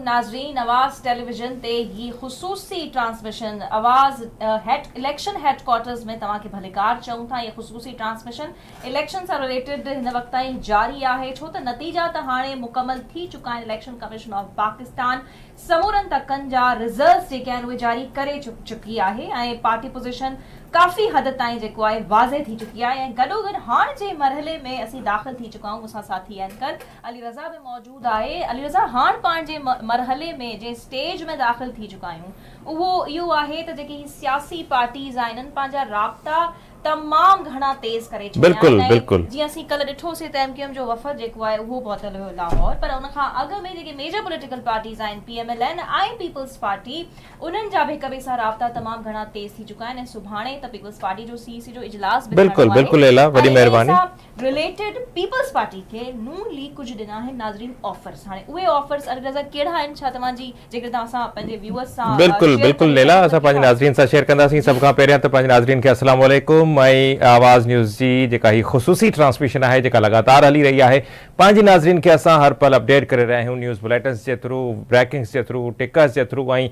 ناظرين آواز ٽيليويزن تي هي خصوصي ٽرانسميشن آواز هيڊ اليڪشن هيڊ ڪوارٽرز ۾ توهان کي ڀليڪار چئون ٿا. هي خصوصي ٽرانسميشن اليڪشن سان رليٽيڊ هن وقت تائين جاري آهي، ڇو ته نتيجا ته هاڻي مڪمل ٿي چڪا آهن. اليڪشن ڪميشن آف پاڪستان سمورن تڪن جا رزلٽس جيڪي آهن اهي جاري ڪري چڪي آهي ۽ پارٽي پوزيشن ڪافي حد تائين جيڪو آهي واضح ٿي چڪي آهي ۽ گڏوگڏ هاڻ جنهن مرحلي ۾ اسين داخل ٿي چڪا آهيون، مون سان ساٿي اينڪر علي رضا به موجود آهي. علي رضا، هاڻ پاڻ جنهن مرحلي ۾ جنهن اسٽيج ۾ داخل ٿي چڪا آهيون اهو اهو آهي ته جيڪي هي سياسي پارٽيز آهن انهن پنهنجا رابطا تمام گهڻا تيز ڪري ڇڏيا آهن ۽ جيئن اسين ڪلهه ڏٺوسين ته ايم ڪيو ايم جو وفد جيڪو آهي اهو پهتل هيو لاهور، پر ان کان اڳ ۾ جيڪي ميجر پوليٽيڪل پارٽيز آهن P M L N ۽ peoples party انهن جا به هڪ ٻئي سان رابطا تمام گهڻا تيز ٿي چڪا آهن ۽ سڀاڻي ته پيپلز پارٽي جو سي اي سي جو اجلاس به ٿيڻو آهي بلڪل ليلا، وڏي ۽ انهي مهرباني. سان رليٽيڊ پيپلز پارٽي کي نون ليگ ڪجهه ڏنا آهن ناظرين آفرز. هاڻي اهي آفرز علي رضا ڪهڙا آهن، ڇا توهان جي جيڪڏهن توهان سان پنهنجي ويوئرز سان بلڪل شيئر بلڪل ڪري ليلا، سگهو اسان ته پنهنجي ڪهڙا؟ ناظرين سان شيئر ڪنداسين. سڀ کان پهريان ته پنهنجي ناظرين کي السلام عليڪم ۽ آواز نيوز جي جيڪا هي خصوصي ٽرانسميشن آهي جيڪا لڳاتار هلي رهي آهي، پنهنجي ناظرين کي اسان هر پل اپڊيٽ ڪري رهيا آهيون نيوز بليٽنس جي ٿرو، بريڪنگس جي ٿرو، ٽڪرز جي ٿرو ۽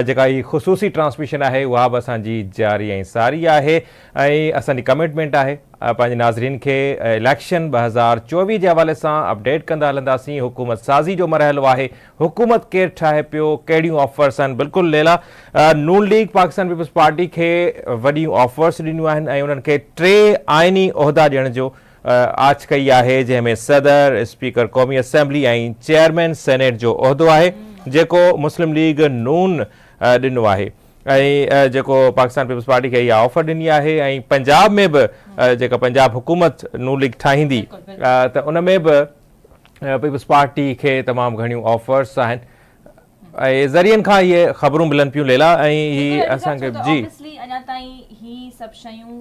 جيڪا هي خصوصي ٽرانسميشن آهي اها به اسان جي جاري ۽ ساري آهي ۽ اسان جي ڪمٽمينٽ آهي پنهنجي ناظرين کي اليڪشن 2024 جي حوالي سان اپڊيٽ ڪندا هلنداسين. حڪومت سازي جو مرحلو آهي، حڪومت ڪير ٺاهي پيو، ڪهڙيون آفرس آهن. بلڪل ليلا، نون ليگ پاڪستان پيپلز پارٽي کي وڏيون آفرس ڏنيون آهن ۽ انهن کي 3 آئيني عهدا ڏيڻ جو آڇ ڪئي آهي، جنهن ۾ صدر، اسپيڪر قومي اسيمبلي ۽ چيئرمين سينيٽ جو عهدو آهي، جيڪو مسلم ليگ نون ڏنو آهي ۽ جيڪو پاڪستان پيپلز پارٽي کي اها آفر ڏني آهي ۽ پنجاب ۾ به جيڪا پنجاب حڪومت نون ليگ ٺاهيندي ته ان ۾ به پيپلز پارٽي کي تمام گهڻيون آفرس آهن ۽ ذريعن کان اهي خبرون ملن پيون ليلا ۽ هي اسان کي جي. اوبويسلي اڃا تائين هي سڀ شيون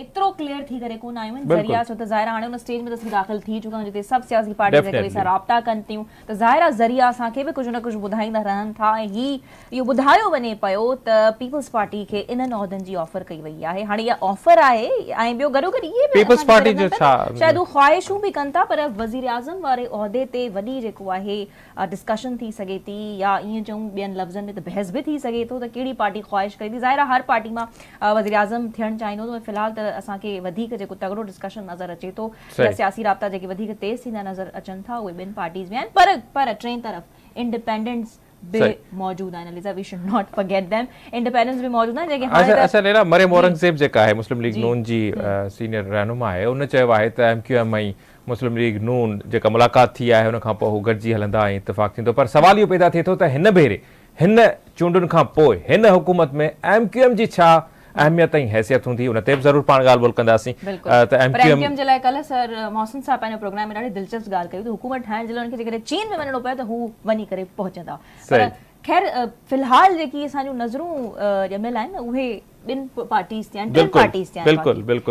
ايترو ڪليئر ٿي ڪري ڪونه آيون آهن ذريعا، ڇو ته ظاهر آهي هاڻي ان اسٽيج ۾ ته اسين داخل ٿي چڪا آهيون جتي سڀ سياسي پارٽيز هڪ ٻئي سان رابطا ڪن ٿيون ته ظاهر آهي ذريعا اسان کي به ڪجهه نه ڪجهه ٻڌائيندا رهن ٿا ۽ هي اهو ٻڌايو وڃي پيو ته پيپلز پارٽي کي انهن عهدن جي آفر ڪئي وئي آهي. هاڻي اها آفر آهي ۽ ٻيو گڏوگڏ اهي به پيپلز پارٽي جو ڇا شايد هو خواهشون به ڪن ٿا پر وزيراعظم واري عهدي تي وڏي جيڪو آهي ڊسڪشن ٿي سگهي ٿي يا ائين چئون ٻين لفظن ۾ ته بحث به ٿي سگهي ٿو ته ڪهڙي پارٽي خواهش ڪري ٿي. ظاهر آهي هر پارٽي مان وزيراعظم ٿيڻ چاهيندو ته في الحال ته اسان کي وڌيڪ جيڪو تڳڙو ڊسڪشن نظر اچي ٿو يا سياسي رابطا جيڪي وڌيڪ تيز ٿيندا نظر اچن ٿا اهي ٻن پارٽيز ۾ آهن پر پر ٽئين طرف انڊيپينڊنٽس به موجود آهن Aliza, we should not forget them, independents به موجود آهن جيڪي هاڻي ته اڇا ليلا، مريم اورنگزيب جيڪا آهي مسلم ليگ نون جي سينيئر رهنما آهي ان چيو آهي ته ايم ڪيو ايم ۽ مسلم ليگ نون جيڪا ملاقات ٿي آهي ان کان پوء هو گڏجي هلندا ۽ اتفاق ٿيندو پر سوال اهو پيدا ٿئي ٿو ته هن ڀيري هن چونڊن کان پوء هن حڪومت ۾ ايم ڪيو ايم جي ڇا اهميت ۽ حيثيت هوندي ان تي به ضرور پاڻ ڳالهه ٻولهه ڪنداسين ته ايم ڪيو ايم جي لاء ڪلهه سر محسن صاحب پنهنجي پروگرام ۾ ڏاڍي دلچسپ ڳالهه ڪئي ته حڪومت ٺاهڻ جي لاء انهن کي جيڪڏهن چين ۾ وڃڻو پئي ته هو وڃي ڪري پهچندا پر خير في الحال جيڪي اسان جون نظرون ڄميل آهن اهي ٻن پارٽيز تي آهن، ٽن پارٽيز تي آهن. بلڪل بلڪل.